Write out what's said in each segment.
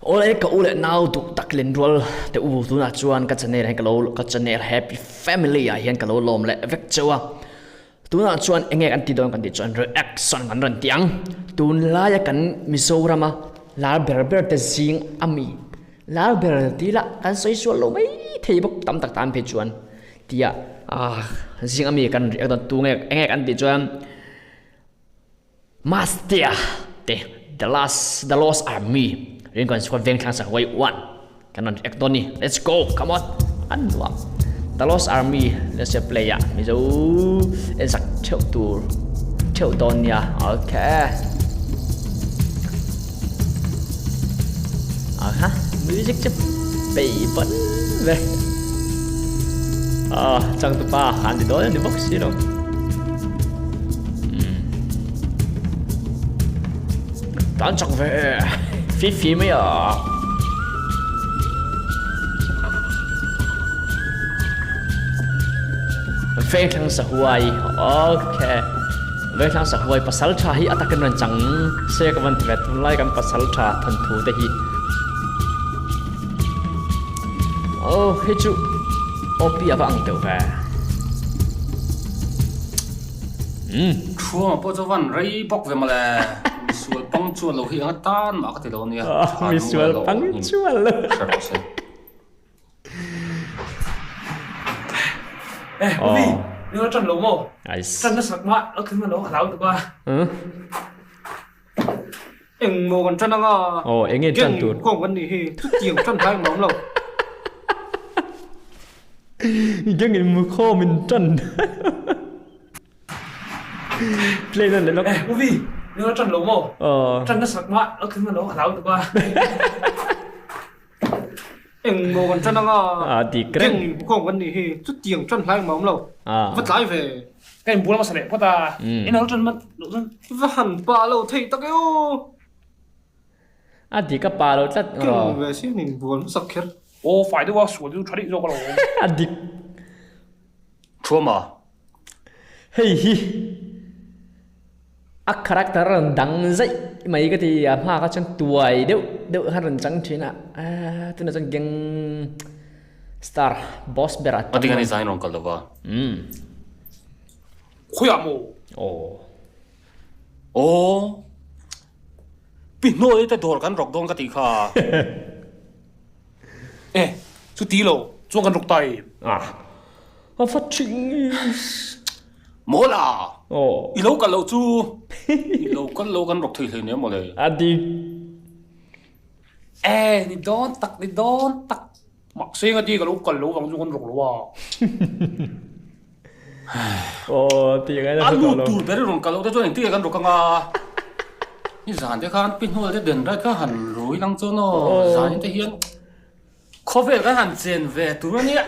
Awle ka u leh nau duh tak lenrual te u tunah chuan ka channel hian ka lo ka channel happy family ah hian ka lo lawm leh vek cheu a tunah chuan enge kan ti dawn kan tih chuan reaction kan rawn ti ang tunlaia kan Mizoram a lar ber ber te zing ami lar ber tih lah kan sawi sual lo mai thei bawk tam tak tan phei chuan tia ah zing ami kan react dawn tunge enge kan tih chuan. Mastea te The Last The Lost Army Ringon Squad Vengthlang Sahuai 1 kan rawn react dawn ni let's go come on an nuam The Lost Army let's say play ah mizo en sak theuh tur theuh dawn nia okay aha music chu bei pawn ve ah changtupa han ti dawn ani bawk si lo. Tan chak ve fi fi mai a. Vengthlang sahuai okay Vengthlang sahuai pasal tha hi atakin ran chang se ka van ti ve tunlai kan pasal tha thawnthu te hi. Oh hei chu OP ava ang deuh ve. Thuama pawh chu van rei bawk ve mawle. Misual pang chuan lo hi anga tan mah ka ti lo ania. Misual pang chuan lo. Hre rawh se. Eh, Uvi, ni lo tan lo maw? Tan na sak mah, lo thleng lo hlau tuk a. Eng maw kan tan anga? Aw, eng nge tan tur? Geng kawng kan nih hi, chutiang tan hlai ang awm lo. Geng in mu khawm in tan. Play nan leh lawk. Eh, Uvi, ni lo tan lo maw? Aw. Tan na sak mah, lo thleng lo hlau tuk a. Eng maw kan tan anga? A dik reng. Geng in mu khawm kan nih hi, chutiang tan hlai ang awm lo. Va tlai ve. Ka in bual hmasa leh phawt a, in lo tan mat loh chuan. Va han pa lo thei tak e aw. A dik a pa lo tlat. Keng ve sin in bual hmasak kher. Aw fai deuh a sual chu tha daih zawk alawm. A dik. Thuama. Hei hi a character a rawn dang zaih mai ka ti a hma kha chuan tuai deuh deuh khan rawn chang thin a tunah chuan gang Star boss ber a tam. Atinga ni zain rawn kal lova. Umm. Khawiah maw? Aw. Aw. Pi hnuai te dawr kan rawk dawn ka tih kha. Eh, chuti lo, chuan kan rawk ta em? Ah. A va thing. Maw la. Aw. I lo kal loh chu. I lo kal lo kan rawk thei hlei nia mawle. A dik. Eh, ni dawn tak, ni dawn tak. Mahse nga ti ka lo kal lo vang chu kan rawk lo a. Aw, ti ngai A lut tur ber i rawn kal lo te chuan engtin nge kan rawk anga? Ni zan te khan pi hnual te den rai kha han rui lang chuan aw, zan te hian khawvel kan han chen ve tur a nia.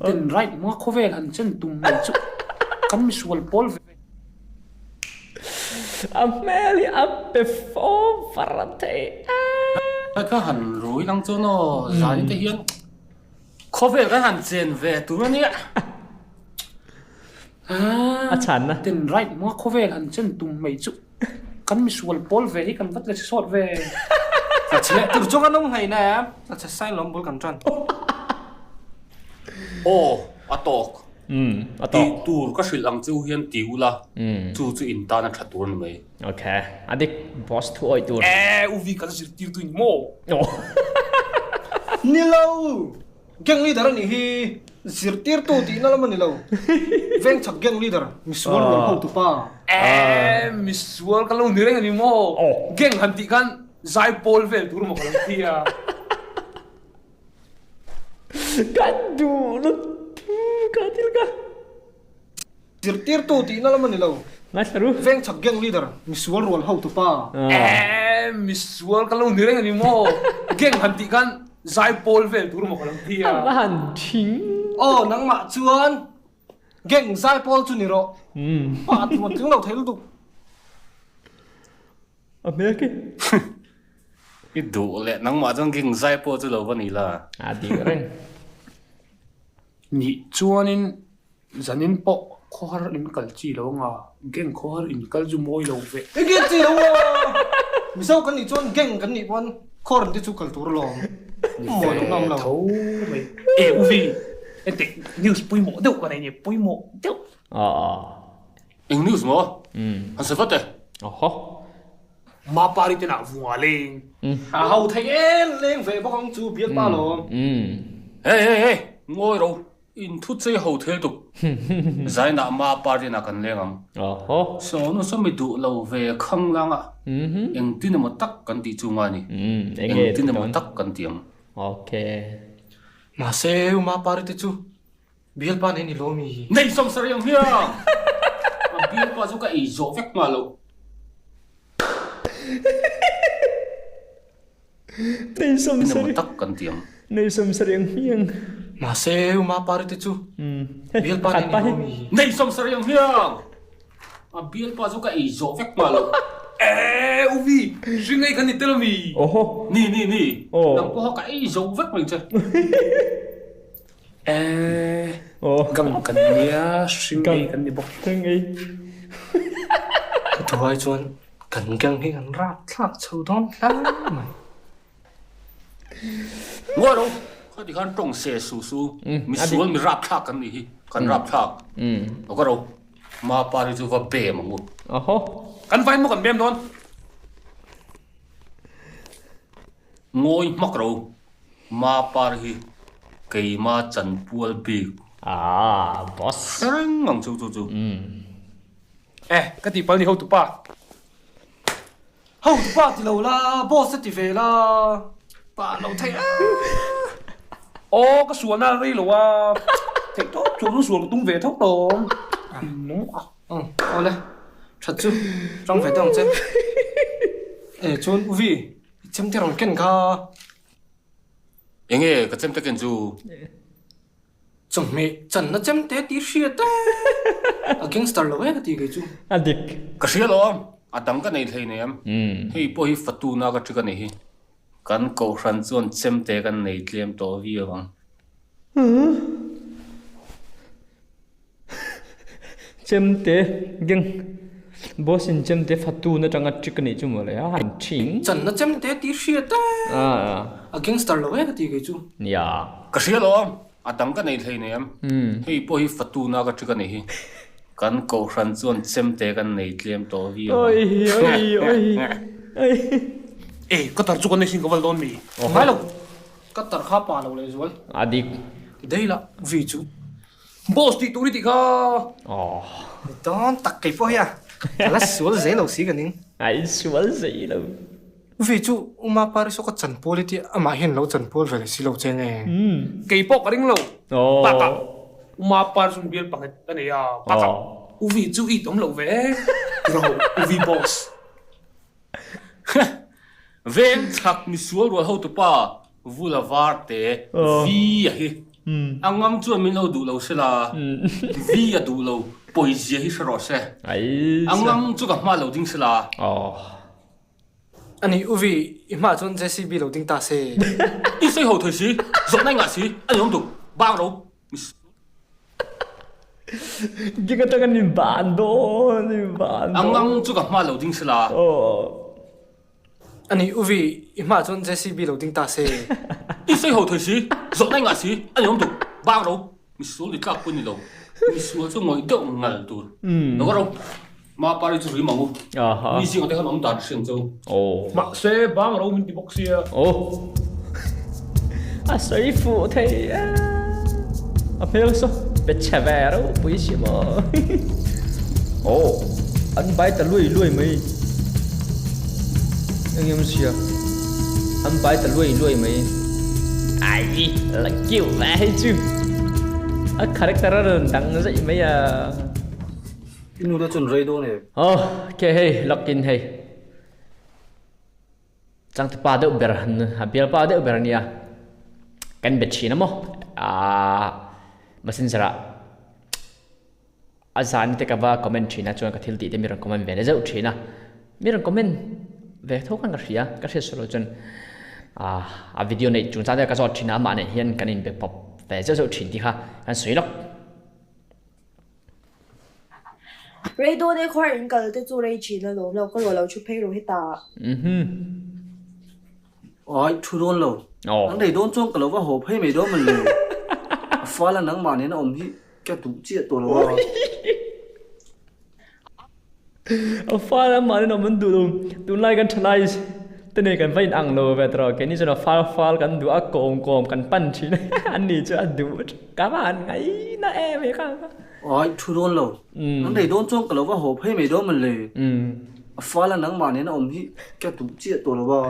Den right maw khawvel han chen tum mai chu kan misual pawl ve. A hmel hi a pe fo var a thei a. Ka han rui lang chuan aw zan te hian khawvel kan han chen ve tur a nia. A chhanna. Den right maw khawvel han chen tum mai chu kan misual pawl ve hi kan vat leh sawt ve. Tur chu kan awm hleina em? A chhe sain lawm bul kan tan. Aw a tawk. Umm, a Tih tawk. tur ka hrilh ang chu hian ti ula, chu chu in tan a tha tur a ni mai. Ok, a dik boss thu awih tur. Eh, u vi kan zirtir tu in maw? Aw. Ni lo! Gang leader a nih hi, zirtirtu tihna lam a ni lo. Vengchhak gang leader, misual rual hotu pa. Eh, misual ka lo ni reng a ni maw? Gang han tih khan zai pawl vel tur maw ka lo ti a. Ka duh lutuk a thil ka. Zirtirtu tihna lam a ni lo. Ngaithla ru. Vengchhak gang leader, misual rual hotu pa. Eeh misual ka lo ni reng a ni maw? Gang han tih khan zai pawl vel tur maw ka lo ti a. A va han thing. Aw nangmah chuan gang zai pawl chu ni rawh. Pa tluan tling lo thei lutuk. A hmel khi. I duh leh nangmah chuan ging zai pawh chu lo va ni la. A dik reng. Nih chuanin zanin pawh khawhar in kal chi lo anga, gang khawhar in kal chu mawi lo ve. Enge chi lo a? Mizo kan nih chuan gang kan nih pawn khaw rem te chu kal tur alawm. Mawi lohna awm lo. Tho mai. E Uvi, enteh news pawimawh deuh ka nei nia, pawimawh deuh. Eng news maw? Han sawi vat e. Oho. Mapari te lah vunga leng. A ho thei em leng ve bawk ang chu bialpa alawm. Hey hey hey, ngawi ro. In thu chei ho thil tuk. Zainah Mapari inah kan leng ang. Saw nu saw mi duh lo ve khang lang a. Engtin emaw tak kan tih chu ngai ni. Engtin emaw tak kan ti ang. Mahse Mapari te chu bialpa nei ni lo mi? Nei sawmsarih ang hmiang! A bialpa chu ka ei zawh vek nghal loh. Nei Engemaw tak kan ti ang. Nei sawmsarih ang hmiang. Mahse Uma Pari te chu bialpa nei ni lo mi? Nei sawmsarih ang hmiang. A bialpa chu ka ei zawh vek nghal lo. Eeh Uvi, hring ei kan ni tel ami? Oho. Ni ni ni, nang pawha ka ei zo vek mai che. Eeh, gang kan nia, hring ei kan ni bawk. Hring ei. Ka thuai chuan Kan gang hi kan rapthlak chho dawn hle mai. Ngawi lo, khati khan tawng se su su, misual mi rapthlak kan nih hi, kan rapthlak. Aw ka ro, Mapari chu va bem ang u. Aho. Kan vain maw kan bem dawn? Ngawi hmak ro, Mapari hi keima chanpual bik. Ah, boss. Hre reng ang chu chu chu. Eh, ka tihpalh ni hotupa. Hotupa ti lo la, boss a ti ve la. Pa lo thei a. Aw, ka sualna a rei lo a. Theih tawp chuan u sual ka tum ve tho tawm. Umm, awle. That chu, tang ve tawng che. Eh, chuan Uvi, i chemte rawn ken kha. Enge ka chemte ken chu? Chawhmeh channa chemte tih hriat e! A gangster lo e ka ti kei chu. A dik. Ka hria lo a, a dang ka nei hlei nei em. Hei pawh hi fatuna ka trick a nih hi. Kan kohhran chuan chemte kan nei tlem tawh viau ang. Chemte gang boss in chemte fatun atanga trick a nih chu mawle a han thing. Channa chemte tih hriat e! A gangster lo e ka ti kei chu. Nia. Ka hria lo a, a dang ka nei hlei nei em. Hei pawh hi fatuna ka trick a nih hi. Kan kohhran chuan chemte kan nei tlem tawh viau ang. Oi oi oi oi. E, ka tar chu kan nei sin ka val dawn mi? Ngai lo, ka tar kha pa lo lehzual. A dik. Ti daih la, vi chu. Boss tih tur i tih kha. Aww. Ni dawn tak kei pawh hian ka la sual zei lo si ka ning. Ai sual zei lo. Vi chu Uma Pari saw ka chanpual i tih amah hian lo chanpual ve leh si lo che nge. Kei pawh ka ring lo. Bakah Uma Pari chu bial panghet a nei a. Bakah Uvi chu i awm lo ve ro Uvi boss. Veng chhak misual rual hotupa Vula var te Vi a hi a ngam chuan min lo duh lo se la, Vi a duh lo pawizia hi hre rawh se, a ngam chu ka hma lo ding se la. A nih u Vi, i hmaah chuan JCB lo ding ta se. I sawi ho thei si, zawhna i ngah si, a ni awm tuk, bang ro. Gig atanga ni ban dawn, ni ban dawn. A ngam chu ka hma lo ding se la. A nih Uvi, i hmah chuan JCB lo ding ta se. I sawi ho thei si, zawhna i ngah si, a ni awm tuk, bang ro, misual ni tlak pawh ni lo, misual chu ngawih deuh ngal tur. Lo ka ro, ma pari chu rim ang u, mi zingah te khan awm dan hriang cheu. Mahse, bang ro min ti bawk sia. A sawi fuh thei a, a hmel saw pe chhe ve ropui si maw. Aw, an bai ta luai luai mai. Eng em sia, an bai ta luai luai mai. Ai, la kiu ve hei chu. A character a rawn dang zaih mai a. I nu te chuan rei dawn em? Aw, ke hei, lawkin hei. Changtupa deuh ber a bialpa deuh ber a nia kan be thin a maw aaa messenger ah a zan te ka va comment thin a chuan ka thil tih te mi rawn comment ve leh zeuh thin a mi rawn comment ve tho khan ka hria ka hriat sual loh chuan aaa a video neih chungchang te ka zawt thin a amah nen hian kan inbe pawp ve zeuh zeuh thin tih kha kan sawi lawk. Rei dawn e khuar in kal te chu rei thin alawm lo ka rawh lo thu phei rawh hetah. Ai thu dawn lo. An rei dawn chuan ka lo va haw phei mai dawn mawn le. A fal a nangmah nen a awm hi ka duh chiah tawh lo a. A fal a mahni awm an duh lo. Tunlai kan thalai te nen kan va in ang lo ve tawh. Keini chuan a fal fal kan duh a, kawm kawm kan pan thin a. An ni chu a duh ka va han ngaina em he kha. Ai thu dawn lo. An rei dawn chuan ka lo va haw phei mai dawn mawn le. A fal a nangmah nen a awm hi ka duh chiah tawh lo a.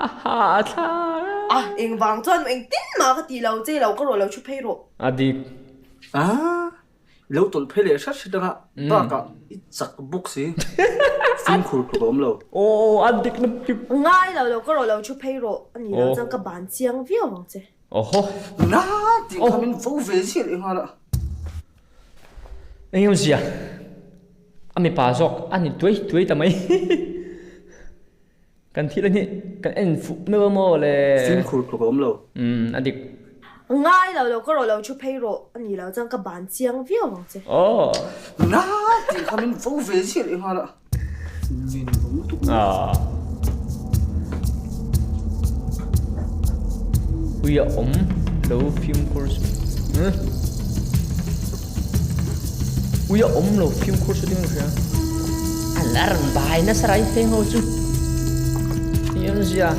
A ha a thlak a. A engvang chuan engtin mah ka tih lo che lo ka rawh lo thu phei rawh. A dik. A Lo tawlh phei leh hret hret anga bakah i chak bawk si fimkhur tluk a awm lo. Aw a dik na pip. Ngai lo lo ka rawh lo thu phei rawh a ni lo chuan ka ban chiang viau ang che. Awhaw. Na tih kha min vo ve ziah leh nghal a. Eng emaw zia a mipa zawk a ni tuai tuai ta mai. Kan thil a hnih kan en fuh meuh a maw le. Fimkhur tluk a awm lo. Umm a dik. Ngai lo lo ka rawh lo thu phei rawh a ni lo chuan ka ban chiang viau ang che. Aw. Na tih kha min vo ve ziah leh nghal a. Min vo lutuk mai. Aw. Ui a awm lo fimkhur suh. Huh? Ui a awm lo fimkhur suh ding hria. A la rawn bai nasa rai heng ho chu. Eng em zia.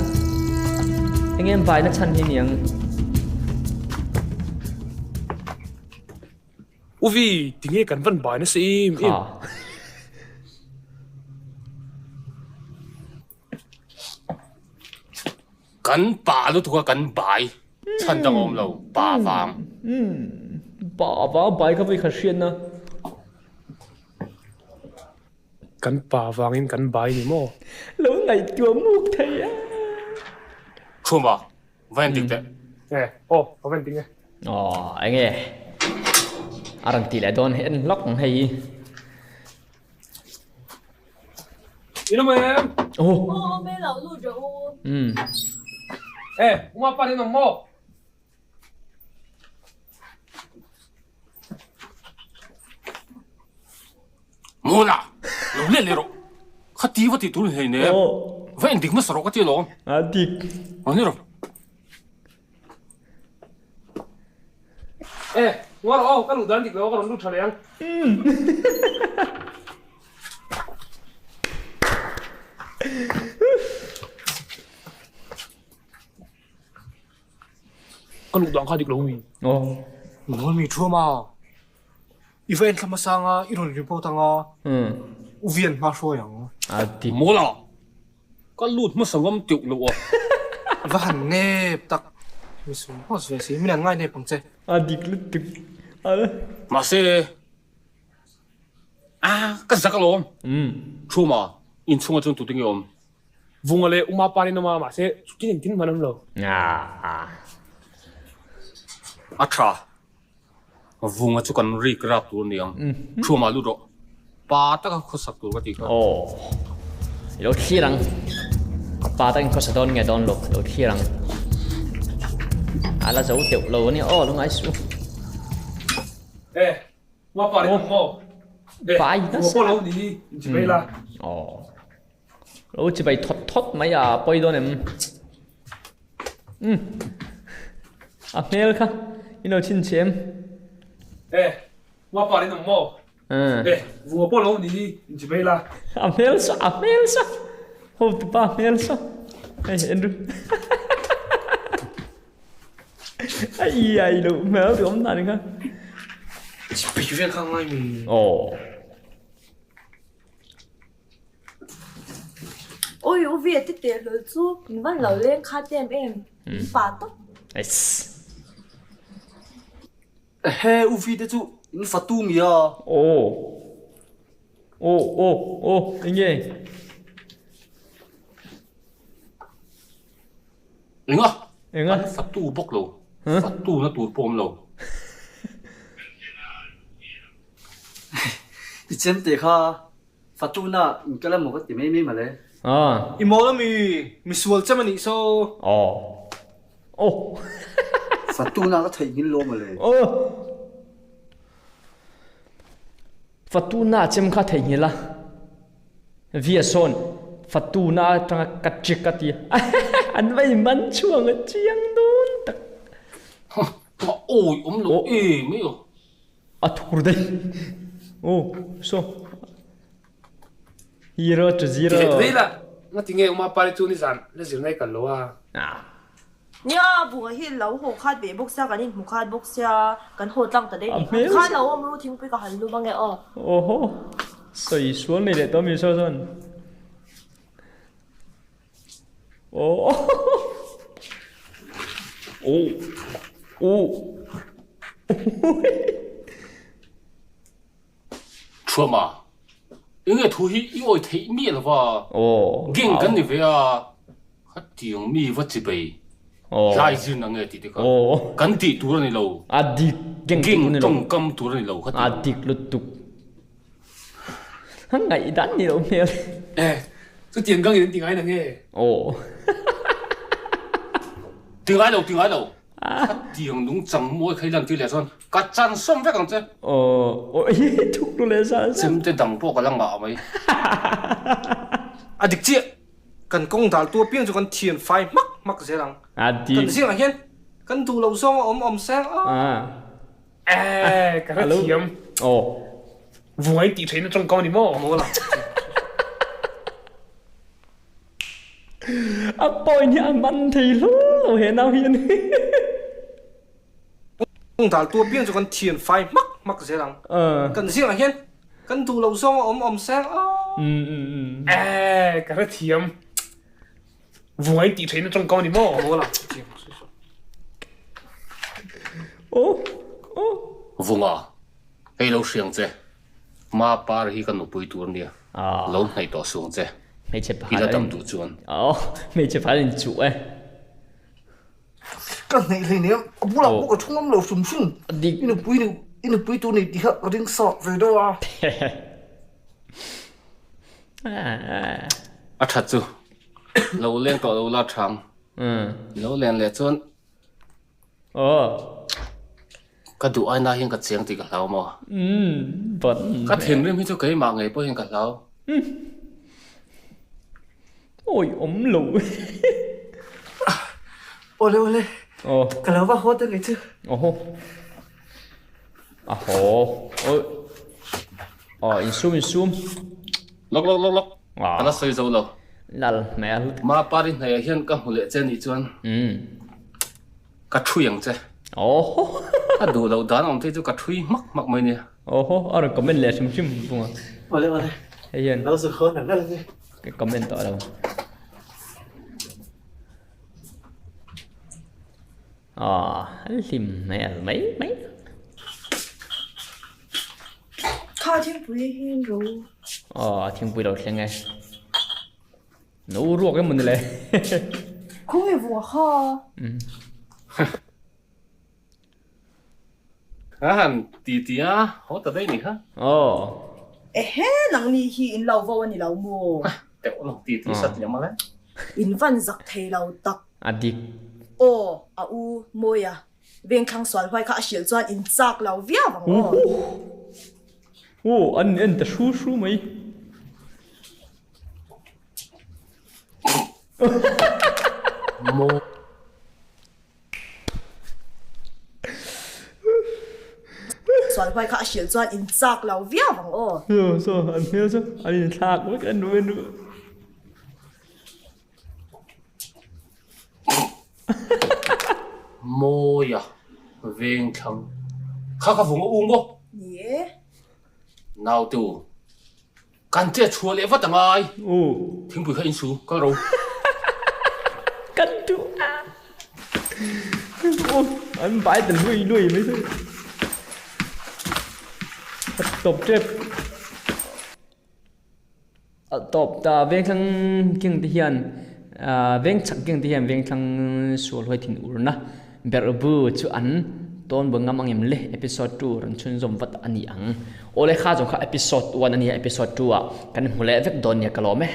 Eng em bai na chhan hi niang. Uvi, tinge kan van bai nasa em em. Kan pa lutuk a kan bai chhan dang a awm lo, pa vang. Pa vang bai kha vawikhat hriatna. Kan pa vangin kan bai ni maw? Lo ngaihtuah muk thei e. Chhuma, va en dik teh. E, aw, ka va en dik e. Aw, enge a rawn tih leh dawn hi en hlawk ang hei hi. In awm em? Aw. Aw awm e lo lut rawh u. Umm. E, uma pa in awm maw? Mawla, lo let leh rawh. Kha ti va tih tur in hleinem. Va en dik hmasa rawh ka ti alawm. A dik. A ni rawh. E, ngaw rawh aw, ka luh dan dik lo a ka rawn lut tha leh ang. Ka luh dan kha dik lo mi. Aw. Ngaw mi thu ama. I va en thla hmasa anga i rawn report anga u vian hma hruai ang. A dik. Mawla, Ka lut hmasa ngam teuh loh a. Va han nep tak. Mi sum haws ve si, min han ngai nep ang che. A dik lutuk a. Mahse, a ka zak alawm. Thuma, inchhunga chuan tute nge awm? Vunga leh Uma pa in awm a, mahse chutin engtin hman awm lo. A tha. Vunga chu kan rik rap tur a ni ang. Thuamah lut rawh. Pa taka khawsak tur ka tih kha. Aw. I lo thlir ang. Pa takin khawsa dawn nge dawn lo. I lo thlir ang. A la zo deuh lo a nia aw lo ngai suh. E, ma pa rin maw? E, Pa i nasa. Pawh lo ni hi, in chibai la. Aw. Lo chibai thawt thawt mai a, pawi dawn em? Umm. A hmel kha i lo chhinchhe em? E, ma pa rin awm maw? E, vunga pawh lo ni hi, in chibai la. A hmel sa, a hmel sa. Ho tupa hmel sa. Hei, en ru. A iai loh hmel ti awm dan kha. Chibai vel kha ngai mi. Aw. Oi u vi ati teh hlawl chu min van lo leng khat em em min pa tawp. Eiss. Ehe u vi te chu in fatu mi a. Aw. Aw aw aw enge. Enga? Enga? An fatu bawk lo. Fatu na tur pawh awm lo. I chem teh kha Fatuna in kal emaw ka ti mai mai male. Ah. I mawl ami misual chem anih saw. Aw. Aw. Fatuna ka theih ngil lo male. Aw. Fatuna chem kha theihnghilh a, Via sawn Fatuna atanga ka check a ti a, an va inman chhuang a chiang dawn tak. A awi awm lo em e aw. A thur daih. Aw saw. Hero to zero. Ti leh la, nga tinge Uma Pari chu nizan la zir ngai kal lo a. Nia, bunga hi lo haw khat ve bawk sia, kan inhmu khat bawk sia, kan haw tlang ta daih nih kha. Tikhan lo awm ru thingpui ka han lum ange aw. Awhaw, sawi sual nei leh tawh mi saw chuan. Aw aw aw. Thuama, enge thu hi i awi theih miah lo va, gang kan ni ve a, khatiang mi va chi bei hlai zir na nge tih te kha kan tih tur a ni lo, gang tawngkam tur a ni lo khatiang. A dik lutuk. A ngaihdan ni lo hmel. E, chutiang gang in an ti ngai na nge? Aw. Ti ngai lo, ti ngai lo. Khatiang nungchang mawi kha i lan tir leh chuan ka chan sawm vek ang che. Aw i thuk lu leh zal zal. Chemte dang pawh ka la ngah mai. A dik chiah, kan kawng dal tu apiang chu kan thian fai hmak hmak zel ang. A dik. Kan zingah hian kan duh loh zawng a awm awm seng a. Eh, ka hrethiam. Aw. Vuai tih theihna tawngkam a ni maw? Maw la. A point hi a man thei hlur lo he nau hian. Kawng dal tu apiang chu kan thian fai hmak hmak zel ang. Kan zingah hian kan duh loh zawng a awm awm seng a. Eh, ka hrethiam. Vuai tih theihna tawngkam a ni maw? Maw la. Oh, oh. Vunga, hei lo hriang che. Ma par hi ka nupui tur nia, lo hnaih tawh suang che. Hmeichhe I pakhat la dam duh chuan. Aw, hmeichhe pakhat in chuh e. Ka hnaih hleinem, a bulah pawh ka thu ngam lo hrim hrim. I nupui ni, i nupui tur ni tih kha ka ring sawk ve deuh a. A that chu, lo leng tawh lo la thang. Lo len leh chuan. Aw. Ka duh ai na hian ka chiang tih ka hlau maw? Umm, but. Ka thinrim hi chu keimah ngei pawh hian ka hlau. Umm. Awi awm lo. Awle awle. Aw. Ka lo va haw ta ngei chu. Awhaw. A haw. Awi. Aw, insum insum. Lawk lawk lawk lawk. Ka la sawi zo lo. Lal hmel. Ma pari hnaiah hian ka hmu leh che nih chuan. Umm. Ka thui ang che. Awhaw. Ka duh loh dan awm te chu ka thui hmak hmak mai nia. Awhaw, a rawn comment leh hrim hrim bung a. Awle awle. Hei hian. Lo zu khawn ang nalh ang e. Ka comment tawh lo. Aw, an hlim hmel mai mai. Kha thingpui hi ro. Aw, thingpui lo thleng e. No ruak emaw ni le. Khawnge vua kha. A han ti ti a, haw ta daih ni kha. Aw. Ehe nangni hi in lo vo a ni lo maw? Teuh lo ti ti sat liam a le. In van zak thei lo tak. A dik. Aw, a u Mawia vengthlang sual huai kha a hrilh chuan in chak lo viau ang aw. Aw, an en ta hru hru mai. Sual huai kha a hrilh chuan in chak lo viau ang aw. Saw saw an hmel chu an inthlak vek a nu nu. Mawia vengthlang kha ka vung a u maw? Ni e. Naute u. Kan che chhuah leh vat angai. Thingpui kha insu kal ro. Kan duh a. An vai ta lui lui mai chu. A tawp tep. A tawp ta vengthlang king te hian vengchhak king te hian vengthlang sual huai thin urna berh bu chu an tawn bu ngam angem le episode 2 rawn chhunzawm vat a ni ang. Awle kha zawng kha episode 1 a nia episode 2 ah kan hmu leh vek dawn nia ka lawm e.